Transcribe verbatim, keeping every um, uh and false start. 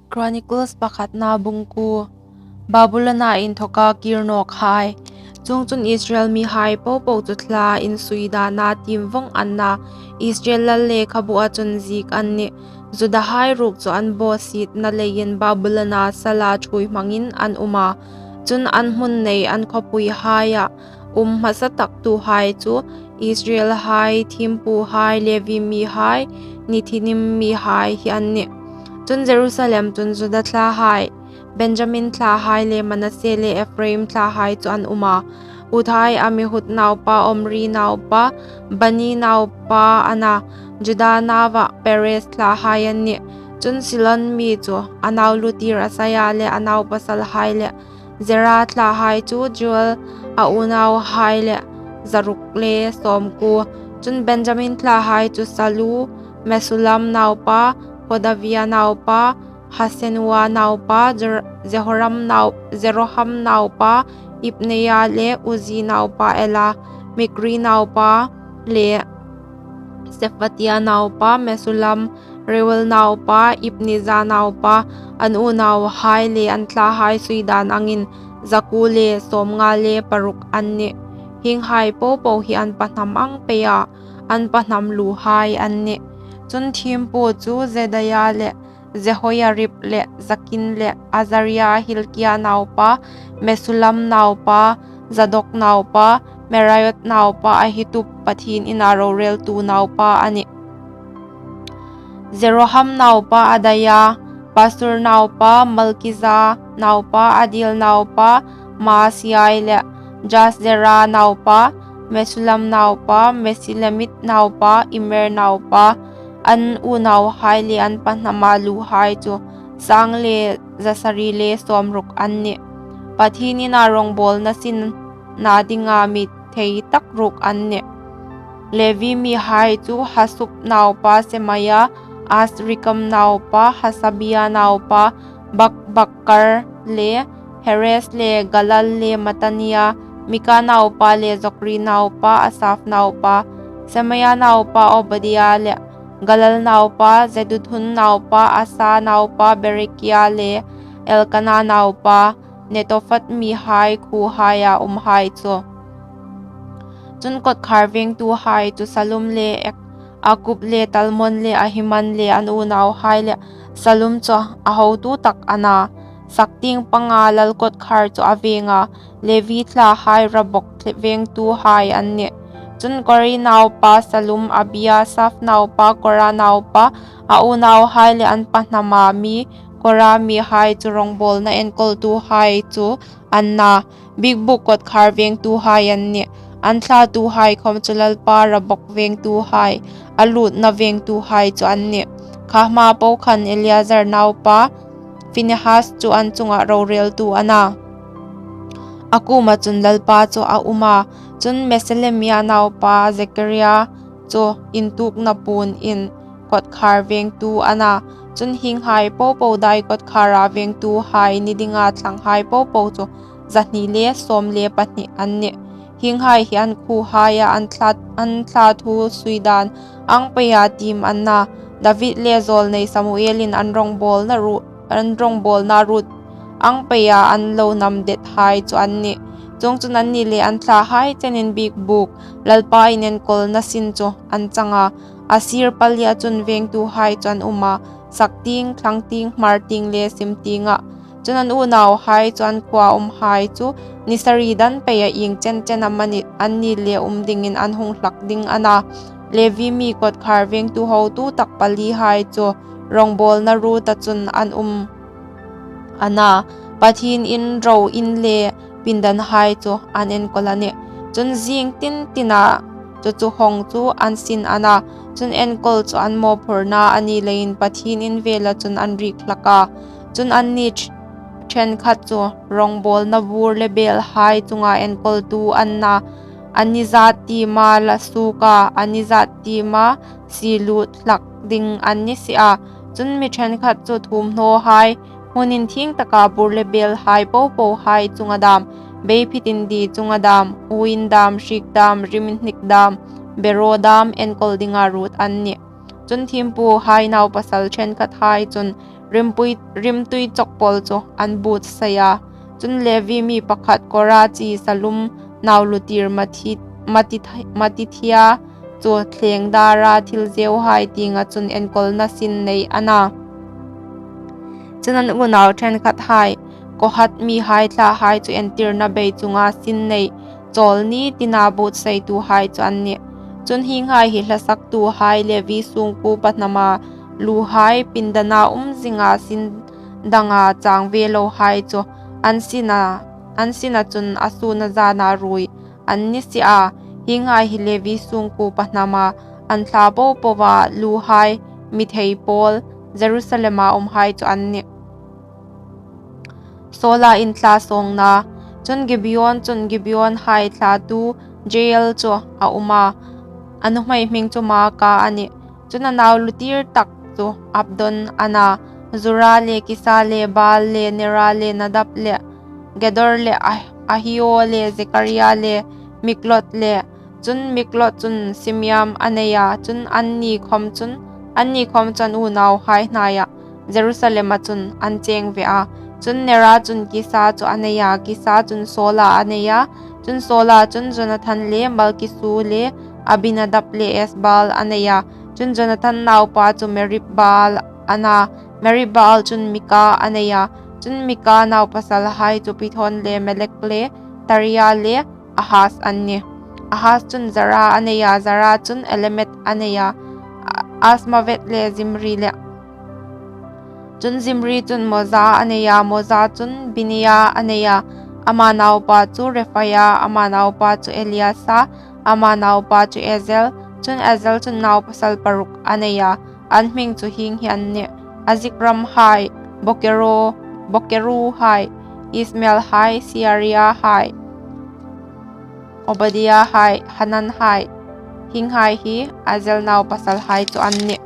Chronicles pakhatna bung kuo. Babulona inthoka kir nawk hai. Chuongchun Israel mihai popo chu thla insui dana tiem vawng an na, Israel lal lekhabua chun ziek an nih. Judahai ruok chu an bawsietna leiin Babulona sala ṭhuoi hmangin an um a. Chun an hmun nei an khawpuihaia um hmasa taktuhai chu Israelhai thiempuhai, Levi mihai, Nethinim mihai hi an nih. Chun Jerusalem chun Juda thlahai, Benjamin thlahai le Manasse le Ephraim thlahai chu an um a. Uthai Amihud naupa, Omri naupa, Bani naupa a na, Juda naua Perez thlahai an nih. Chun Silon mi chu a nau lutir Asaya le a nau pasalhai le Zera thlahai chu Joel a unauhai le zaruk le sawmkuo. Chun Benjamin thlahai chu Salu, Mesulam naupa, Hodavia naupa, Hasenua naupa, Jer-, Jehoram nau-, Jeroham naupa, Ibneia le Uzi naupa Ela, Mikri naupa le Sephatia naupa, Mesulam, Reuel naupa, Ibnija naupa, an unauhai le an thlahai sui dan angin zakuo le sawmnga le paruk an nih. Hienghai popo hi an pahnam ang peia an pahnam luhai an nih. Chun thiempu chu Jedaia le Jehoiarib le Jakin le Azaria, Hilkia naupa, Mesulam naupa, Zadok naupa, Meraiot naupa, Ahitub Pathien ina roreltu naupa a nih. Jeroham naupa Adaia, Pasur naupa Malkija naupa, Adiel naupa Maasiai le Jasdera naupa, Mesulam naupa, Mesilemit naupa, Immer naupa, an unauhai le an pahnama luhai chu sang le zasari le sawmruk an nih. Pathien ina rongbawlna sinna dinga mi thei tak ruok an nih. Levi mihai chu Hasub naupa Semaia, Azrikam naupa Hasabia naupa Bakbakkar le Heres le Galal le Matania, Mika naupa le Zokri naupa Asaf naupa, Semaia naupa Obadia le Galal naupa Jeduthun naupa Asa naupa Berekia le Elkana naupa, Netophat mihai khuohaia umhai chu. Chun kawtkhar vengtuhai chu Salum le Ek-, Akub le Talmon le Ahiman le an unauhai le Salum chu a hotu tak a na. Saktieng panga lal kawtkhar chu a veng a, Levi thlahai rabawk vengtuhai an nih. Chun Kori naupa Salum, Abiasaf naupa, Kora naupa, a unauhai le an pahnama mi Kora mihai chu rongbawlna enkawltuhai chu an na, bikbuk kawtkhar vengtuhai an nih. An thlatuhai khawm chu Lalpa rabawk vengtuhai, a lutna vengtuhai chu an nih. Kha hma po khan Eleazar naupa Phinehas chu an chunga roreltu a na. A kuoma chun Lalpa chu a um a. Chun Meselemia naupa Zekaria chu intukna puon in kawtkhar vengtu a na. Chun hienghai popo dai kawtkhara vengtuhai ni dinga thlanghai popo chu zahni le sawm le pahni an nih. Hienghai hi an khuohaia an thla, an thlathu sui dan ang peia tiem an na. David le zawlnei Samuelin an rongbawlna ru-, an rongbawlna ruot ang peia an lo nam dethai chu an nih. Chuongchun anni le an thlahai chenin bikbuk Lalpa in enkawlna sin chu an chang a. A sir palia chun vengtuhai chu an um a, saktieng, thlangtieng, hmartieng le simtienga. Chun an unauhai chu an khuoa umhai chu ni sari dan peia ieng chen chen amani anni le um dingin an hung hlak ding a na. Levi mi kawtkhar vengtu hotu tak palihai chu rongbawlna ruota chun an um a na, Pathien in, ro in le pindanhai chu an enkawl a nih. Chun zing tin tina chu chu hawng chu an sin a na. Chun enkawl chu an mawphurna a ni leiin Pathien in vela chun an riek hlak a. Chun anni ṭh-, ṭhenkhat chu rongbawlna bur le belhai chunga enkawltu an na. An nizat tiema la suok a, an nizat tiema si lut hlak ding an ni si a. Chun mi ṭhenkhat chu thuomhnawhai, hmun inthieng taka bur le belhai popohai chunga dam, beiphi tindi chunga dam, uoin dam, hriek dam, rim inhnik dam, beraw dam enkawl dinga ruot an nih. Chun thiempuhai naupasal ṭhenkhathai chun rimpui, riminhnik chawk pawl chu an buotsai a. Chun Levi mi pakhat Kora chi Sallum nau Lutier Mati-, Mati-, Matithia chu thleng dara thil zeuhai tienga chun enkawlna sin nei a na. Chun an unau ṭhenkhathai, Kohat mihai thlahai chu entirna bei chunga sin nei, chawl ni tina buotsaituhai chu an nih. Chun hienghai hi hlasaktuhai Levi sungkuo pahnama luhai pindana um zinga sin danga chang ve lohai chu an sina, an sina chun a sûna zana ruoi an ni si a. Hienghai hi Levi sungkuo pahnama an thla po poa luhai mi thei pawl, Jerusalema umhai chu an nih. Saula inthla sawngna. Chun Gibeon chun Gibeonhai thlatu Jeiel chu a um a, a nuhmei hming chu Maaka a nih. Chun a nau lutier tak chu Abdon a na, Zura le Kisa le Baal le Nera le Nadab le Gedor le Ah-, Ahio le Zekaria le Miklot le, chun Miklot chun Simeam a nei a, chun anni khawm chun, anni khawm chun unauhai hnaia Jerusalema chun an cheng ve a. Chun Nera chun Kisa chu a nei a, Kisa chun Saula a nei a, chun Saula chun Jonathan le Malkisu le Abinadab le Esbaal a nei a. Chun Jonathan naupa chu Merib-baal a na, Merib-baal chun Mika a nei a. Chun Mika naupasalhai chu Pithon le Melek le Taria le Ahaz an nih. Ahaz chun Zara a nei a, Zara chun Elamet a nei a, A-, Azmavet le Zimri le. Chun Zimri chun Moza a nei a, Moza chun Binia a nei a, ama naupa chu Rephaia, ama naupa chu Eleasa, ama naupa chu Ezel, chun Ezel chun naupasal paruk a nei a, an hming chu hieng hi an nih: Azrikam hai, Bokeru, Bokeru hai, Ismael hai, Searia hai, Obadia hai, Hanan hai. Hienghai hi Ezel naupasalhai chu an nih.